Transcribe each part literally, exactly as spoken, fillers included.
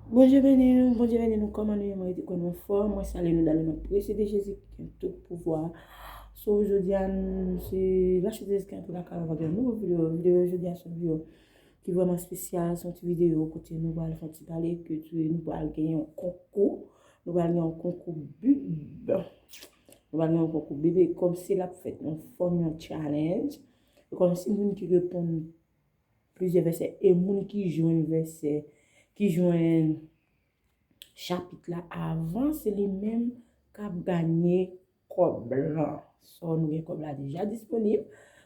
Bondye beni nou, Bondye beni nou. Kòman nou ye? Mwen rete kwè nou anfòm. Mwen salye nou dan le non presye de Jezi ki gen tout pouvwa. So, jodi a, n- se la chute de Jezi ki antre lakay avèk yon nouvo videyo. Videyo jodi a se yon videyo ki vrèman espesyal. Se yon ti videyo kote nou pral fè yon ti pale ke nou pral gen yon konkou. Nou pral gen yon konkou bib. Nou pral gen yon konkou bib. E kòm se l ap fèt yon fòm yon challenge. E kòm si moun ki reponn plizyè vèsè. E moun ki jwenn vèsè, ki jwenn chapit la avan, se li menm k ap ganye kòb lan. So, nou gen kòb la deja disponib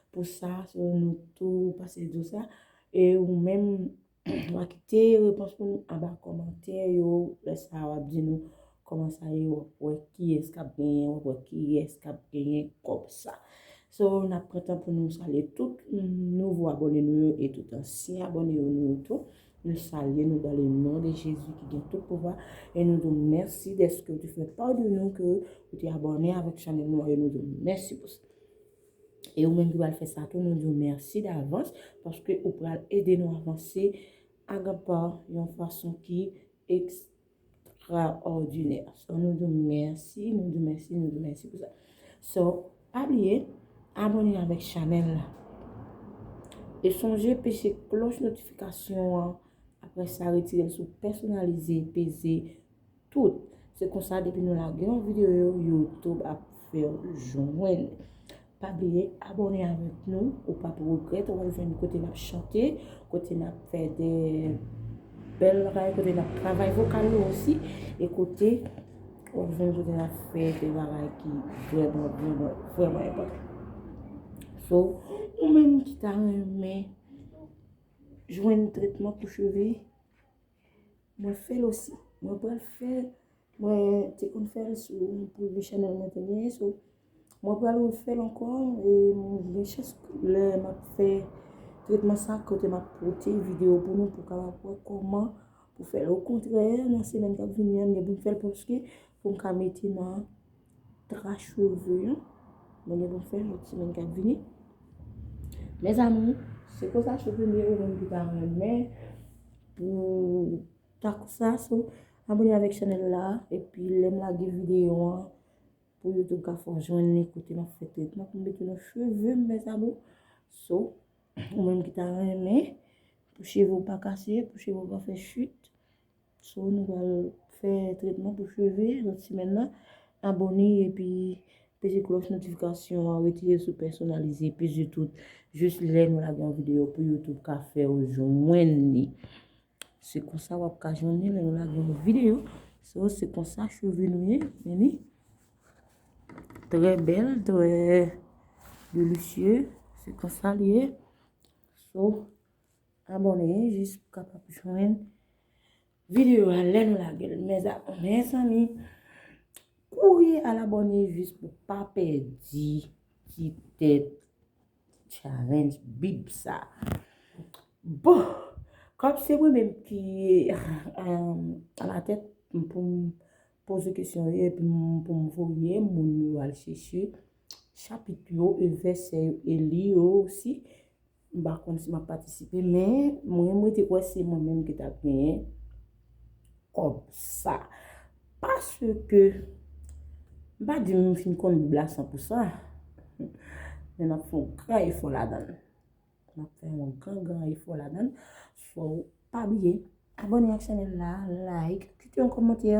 pou sa. So, nou tou pase di w sa. E ou menm, w a kite repons pou nou anba kòmantè yo. Lè sa a, w ap di nou kòman sa ye, w ap wè kiyès k ap genyen, w ap wè kiyès k ap genyen kòb sa. So, n ap pran tan pou nou salye tout nouvo abòne nou yo e tout ansyen abòne yo nou yo tou. Nou salye nou dans le nom de Jésus ki gen tout pouvwa. E nou di w mèsi dèske w te fè pa de nou ke ou te abòne avèk chanèl nou an. E nou di w mèsi pou sa. E ou menm ki pral fè sa tou, nou di w mèsi davans paske ou pral ede nou avanse Agapa yon fason ki ekstraòdinè. So, nou di w mèsi, nou di w mèsi, nou di w mèsi pou sa. So, pa bliye, abòne avèk chanèl la. E sonje peze klòch notifikasyon an. Apre sa, retire l sou pèsonalize, peze tout. Se konsa, depi nou lage yon videyo, YouTube ap fè w jwenn. Pa bliye abòne avèk nou, ou p ap regrèt, w ap jwenn kote n ap chante, kote n ap fè de bèl bagay, kote n ap travay vokal nou osi, e kote w ap jwenn kote n ap fè de bagay ki vrèman, vrèman, vrèman enpòtan. So, ou menm ki ta renmen jwenn tretman pou cheve, mwen fè l osi. Mwen pral fè, mwen te konn fè l sou yon premye chanèl mwen te genyen, so, mwen pral refè l ankò, e mwen gen chans lè m ap fè tretman sa, kote m ap pote videyo pou nou, pou kapab wè kòman pou fè l. Okontrè, nan semèn k ap vini an, m gen pou m fè l paske pou m ka mete nan tra cheve an. Mwen gen pou m fè l lòt semèn k ap vini. Mes amours, se konsa cheve m ye, ou menm ki ta renmen pou ta konsa, so, abòne avèk chanèl la, epi lè m lage videyo an, pou YouTube ka fè w jwenn li kote m ap fè tretman pou m mete nan cheve m, mes amours. So, ou menm ki ta renmen, pou cheve w pa kase, pou cheve w pa fè chit. So, nou pral fè tretman pou cheve lòt semèn nan. Abòne epi peze klòch notifikasyon an, retire l sou pèsonalize, peze tout. Jis lè nou lage yon videyo pou YouTube ka fè w jwenn li. Se konsa w ap ka jwenn li lè nou lage yon videyo. So, se konsa cheve nou ye, men li trè bèl, trè delisye. Se konsa li ye. So, abòne jis pou kapab jwenn videyo a lè nou lage l. Mezanmi, kouri al abòne jis pou pa pèdi ti tèt challenge bib sa. Bon, kòm se mwen menm ki um, alatèt pou m poze kesyon yo epi m- pou m voye moun yo al chèche chapit yo e vèsè yo e li yo osi. M pa konn si m ap patisipe, men mwen, mwen te kwè se mwen menm ki t ap genyen kòb sa. Paske, m pa di m fin konn Bib la san pou san, men m ap fè yon gran efò ladan l. M ap fè yon gran, gran efò ladan l. So, pa bliye, abòne ak chanèl la, like, kite yon kòmantè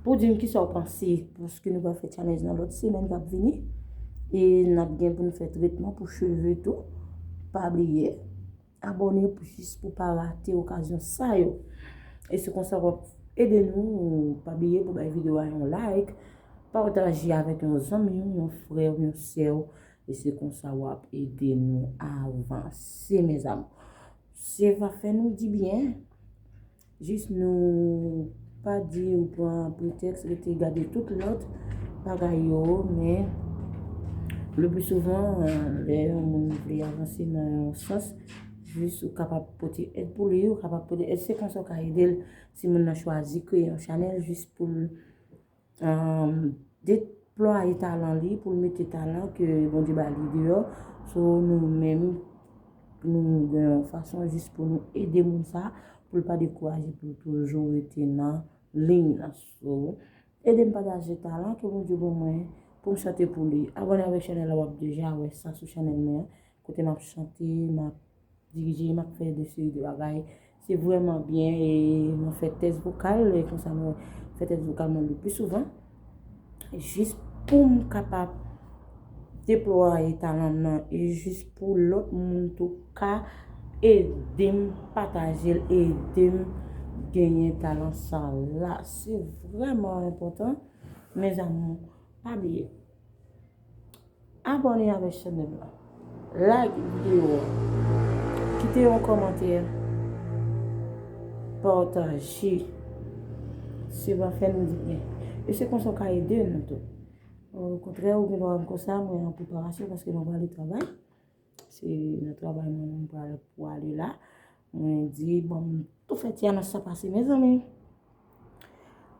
pou di m kisa w panse, paske nou pral fè challenge nan lòt semèn k ap vini. E n ap gen pou nou fè tretman pou cheve tou. Pa bliye, abòne pou jis pou pa rate okazyon sa yo. E se konsa w ap ede nou. Pa bliye pou bay videyo a yon like, pataje avèk yon zanmi w, yon frè w, yon sè w. E se konsa w ap ede nou avanse, mes amours. Se va fè nou di byen. Jis nou pa di ou pran pretèks rete gade tout lòt bagay yo, men le pli souvan, lè yon moun vle avanse nan yon sans, jis ou kapab pote èd pou li, ou kapab pote èd, se konsa w ka ede l. Si moun nan chwazi kreye yon chanèl jis pou l um, deplwaye talan li, pou l mete talan ke Bondye ba li deyò. So, nou menm, nou gen yon fason jis pou nou ede moun sa, pou l pa dekouraje, pou l toujou rete nan liy nan. So, ede m pataje talan ke Bondye ban mwen pou m chante pou li. Abòne avèk chanèl la, w ap deja wè sa sou chanèl mwen an. Kote m ap chante, m ap dirije, m ap fè de seri de bagay. Se vrèman byen e mwen fè tès vokal, e konsa mwen fè tès vokal mwen le pli souvan. Jis pou m kapab deplwaye talan m nan e jis pou lòt moun tou ka ede m pataje l, ede m genyen talan sa la. Se vrèman enpòtan, mes amours, pa bliye. Abòne avèk chanèl la. Like videyo a. Kite yon kòmantè. Pataje. Se va fè nou di byen. E se konsa w ka ede nou tou. Okontrè, ou gen dwa wè m konsa, mwen an preparasyon paske mwen prale travay. Se nan travay mwen, mwen pral pwale la. Mwen di, bon, m tou fè ti anons sa pase, mezanmi.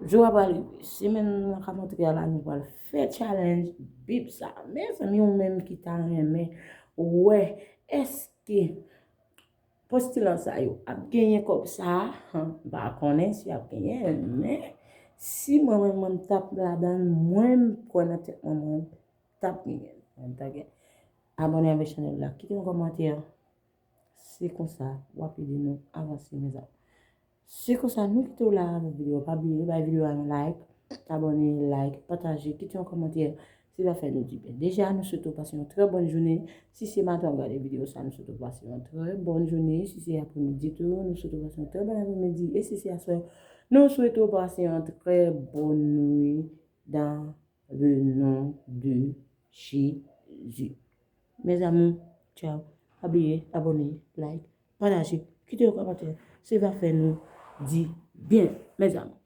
Jou a pral rive. Semèn nan k ap antre a la, nou pral fè challenge Bib sa. Mezanmi, ou menm ki ta renmen wè, èske postilan sa yo ap genyen kòb sa? M pa konnen si y ap genyen, men si mwen menm, mwen m t ap ladan l, mwen m kwè nan tèt mwen, mwen t ap genyen l. Mwen m t ap genyen. Abòne avèk chanèl la, kite yon kòmantè. Se konsa w ap ede nou avanse, mes amours. Se konsa nou kite w la avèk videyo. Pa bliye bay videyo a yon like, abòne, like, pataje, kite yon kòmantè. Se va fè nou di byen. Deja, nou swete w pase yon trè bòn jounen. Si se maten w ap gade videyo sa, nou swete w pase yon trè bòn jounen. Si se apremidi tou, nou swete w pase yon trè bòn apremidi. E si se aswè, nou swete w pase yon trè bòn nwit dans le nom de Jésus. Mes amours, ciao. Pa bliye abòne, like, pataje, kite yon kòmantè. Se va fè nou di byen, mes amours.